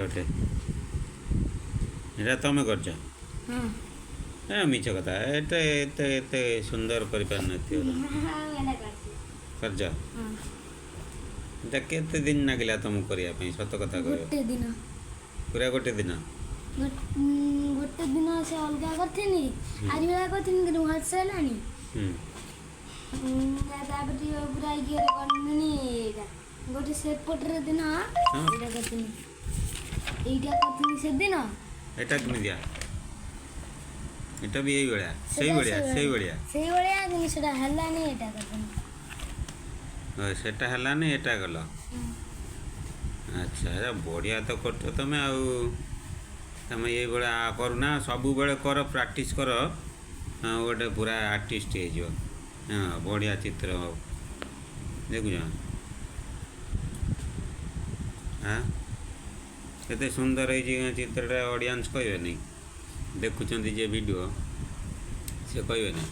ଗୋଟେ ଏଇଟା ତମେ କରିଛ? ହଁ। ଏ, ମିଛ କଥା। ଏତେ ଏତେ ଏତେ ସୁନ୍ଦର କରିପାରିନଥିବ ତମେ। ଏଇଟା କରିଛି। କରିଛ? ହଁ। ଏଇଟା କେତେ ଦିନ ଲାଗିଲା ତମକୁ କରିବା ପାଇଁ? ସତ କଥା କହିବ। ଗୋଟେ ଦିନ। ପୁରା ଗୋଟେ ଦିନ? ଗୋଟେ ଦିନ ସେ ଅଲଗା କରିଥିନି, ଆରି ଭଳିଆ କରିଥିନି, କିନ୍ତୁ ଭଲସେ ହେଲାନି। ତାପରେ ଟିକେ ପୁରା ଇଏରେ କରିନି। ଏଇଟା ଗୋଟେ ସେପଟରେ ଦିନ ଏଇଟା କରିଥିନି, ଏଇଟା କରିଥିନି ସେଦିନ। ଏଇଟା କେମିତିଆ? ଏଇଟା ବି ଏଇଭଳିଆ, ସେଇଭଳିଆ, ସେଇଭଳିଆ? ସେଇଭଳିଆ, କିନ୍ତୁ ସେଟା ହେଲାନି, ଏଇଟା କରିଥିନି। ଓ, ସେଟା ହେଲାନି, ଏଟା କଲ। ଆଚ୍ଛା, ଏଟା ବଢ଼ିଆ ତ କରୁଛ ତମେ। ଆଉ ତମେ ଏଇଭଳିଆ କରୁନା, ସବୁବେଳେ କର, ପ୍ରାକ୍ଟିସ୍ କର। ହଁ, ଗୋଟେ ପୁରା ଆର୍ଟିଷ୍ଟ ହେଇଯିବ। ହଁ, ବଢ଼ିଆ ଚିତ୍ର ଦେଖୁଛ। ହଁ, କେତେ ସୁନ୍ଦର ହେଇଛି ଚିତ୍ରଟା। ଅଡ଼ିଏନ୍ସ କହିବେନି? ଦେଖୁଛନ୍ତି ଯେ ଭିଡ଼ିଓ, ସେ କହିବେନି?